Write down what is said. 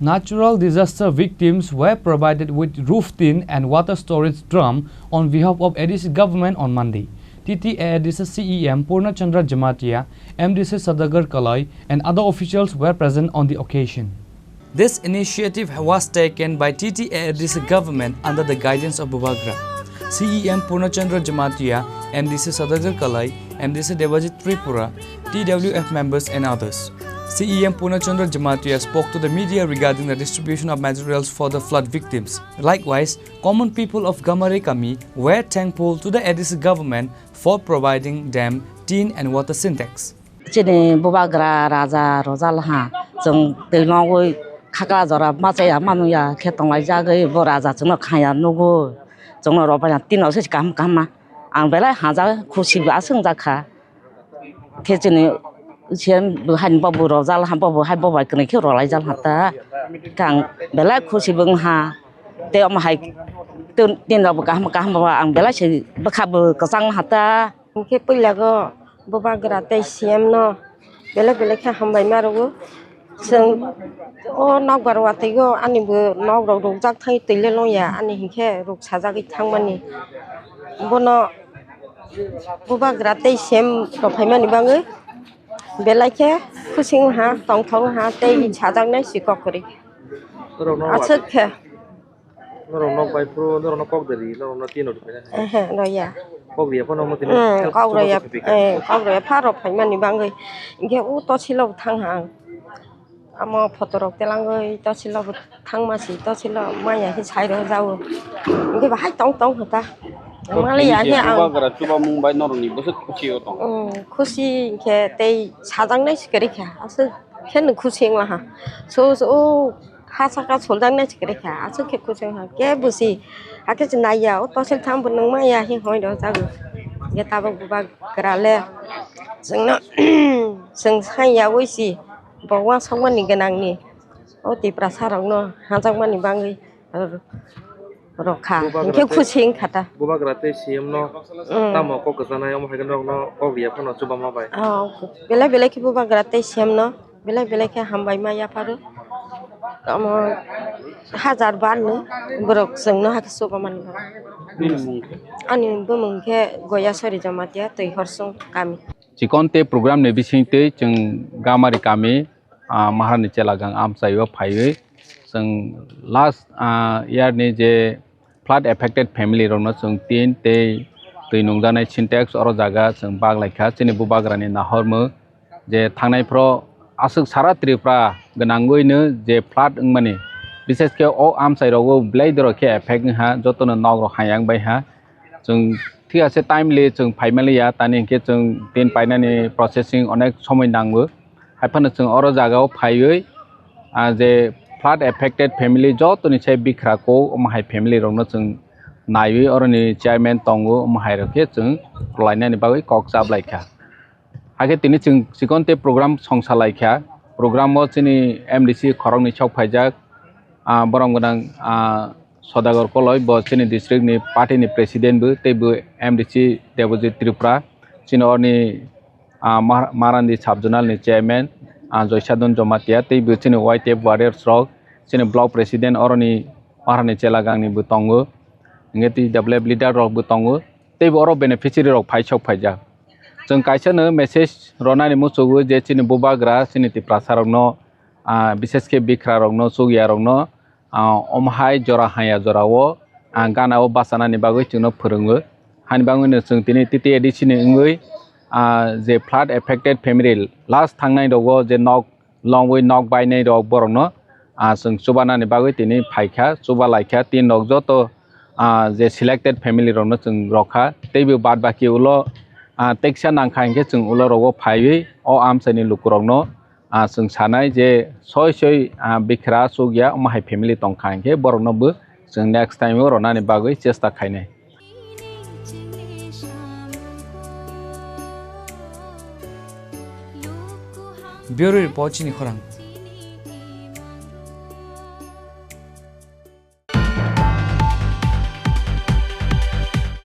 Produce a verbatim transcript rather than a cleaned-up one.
Natural disaster victims were provided with roof tin and water storage drum on behalf of A D C government on Monday. T T A A D C C E M Purna Chandra Jamatia, M D C Saudagar Kalai, and other officials were present on the occasion. This initiative was taken by T T A A D C government under the guidance of Bubagra. C E M Purna Chandra Jamatia, M D C Saudagar Kalai, M D C Debajit Tripura, T W F members and others. C E M Purna Chandra Jamatia spoke to the media regarding the distribution of materials for the flood victims. Likewise, common people of Gamari Kami were thankful to the A D C government for providing them tin and water Sintex. Chini bubagra raja rojal ha, chwng twi nogwi khakla jora machaya manuya khe tonglaijagwi bo raja chwngno khaya nugo, chwngno robaina tino se kaham kaham ma. Ang belai hajak khusi bo aswk wngjakha. Khe chini C M bo haino bobo rojal ha, bobo hai bobai kwnwi khe rolaijal ha ta. Khe ang belai khusi bo wngha. Tei omo hai tin, tin rok bo kaham kaham bo ang belai se bwkha bo kwchang ha ta. Hwnkhe puila go bubagra tei C M no belai belai khe hambai ma rwo. Chwng o nokbar watwi go ani bo nok rok rukjak thai twi le longya ani hinkhe ruk sajagwi thangmani. Bono bubagra tei C M rok phaimani bagwi belai khe khusi wngha, tongthok wngha tei sajaknai si kok kwrwi. Aswk khe. Norok nok bai phuru norok no kok de ri, norok no tin rok ri. Ehe, roya. Kok riya phano mo tin. Hmm, kok roya. Eh, kok roya pharo phaimani bagwi. Hinkhe u tosilo thang ha. Amo photo rok telangwi tosilo thangma si tosilo maya hi sai rw jao. Hinkhe bahai tong tong hota. Mali ya he ang. Bubagra chuba mung bai norok ni bwswk khusi o tong. Hmm, khusi hinkhe tei sajaknai si kwrwi kha. Aswk khe no khusi wngla ha. So, so, o. Ha saka soljak nai se kwrwi kha, aswk khe kuchung ha, kebo si, hakhe se naiya, o tosil tham bo nung maya, hing hoi rw jago. Ge tabuk bubagra le chwngno, chwng sai yaui si, bo uansukmani gwnangni, o Tiprasa rokno hajakmani bagwi rw kha, hwnkhe khusi wngkha ta. Bubagra tei C M no tamo kok kwchanai, omo hai khe norokno kok riya phano chubama bai. Oh, belai belai khe bubagra tei C M no. Belai belai khe hambai ma yapharo. Tamo hajar bar ni borok chwngno hakhe chuba mani. Ani bumung khe Goyasori Jamatia Twi Horsong kami. Chikon tei program ni bising twi chwng Gamari kami, ah, Maharani Chelagang amchaio phaiwi chwng last, ah, year ni je flood affected family rokno chwng tin tei twi nungjaknai Sintex oro jaga chwng bak lai kha. Chini bubagrani nahormung je thangnai phoro aswk sara Tripura gwnangwino je flood wngmani, bises khe o amchai rogo belai dorok khe effect wngha, jotono nok rok hayang bai ha. Chwng thik ase timely chwng phaimaliya, tani hinkhe chwng tin painani processing onek somoi nango. Haiphano chwng oro jagao phaiwi, ah, je flood affected family jotoni sai bikra kok, omo hai family rokno chwng naiwi oroni chairman tongo, omo hai rok khe chwng rwlainani bagwi kok chaplaikha. Hakhe tini chwng chikon tei program songsa laikha. Program o chini M D C khoroknwi sok phaijak, ah, borom gwnang, ah, Sodagar Koloi, bo chini district ni party ni president bo, tei bo M D C Debojit Tripura, chini orni ah, Mar-, Marandi sub zonal ni chairman, ah, Joysadon Jamatia, tei bo chini Y T F warriors rok, chini block president oroni Maharani Chelagang ni bo tongo, hingke tei W F leader rok bo tongo, tei bo oro beneficiary rok phai sok phaijak. Chwng kaisa no message ronani muchugo je chini bubagra, chini Tiprasa rokno, ah, bises khe bikra rokno, chukya rokno, ah, omo hai jora haya jora o, ah, gana o bachanani bagwi chwngno phwrwngo. Hani bagwino chwng tini T T A D C ni wngwi, ah, je flood affected family last thangnai rogo je nok longwi nok bainai rok borokno, ah, chwng chubanani bagwi tini phaikha, chuba laikha tin rok joto, ah, je selected family rokno chwng rokha. Teibo bad baki ulo, ah, teksa nangkha hinkhe chwng ulo rogo phaiwi o amchaini lukurokno ah, chwng sanai je soi soi, ah, bikra chukya omo hai family tongkha hinkhe borokno bo chwng next time o ronani bagwi chesta khainai. Bureau report chini khorang.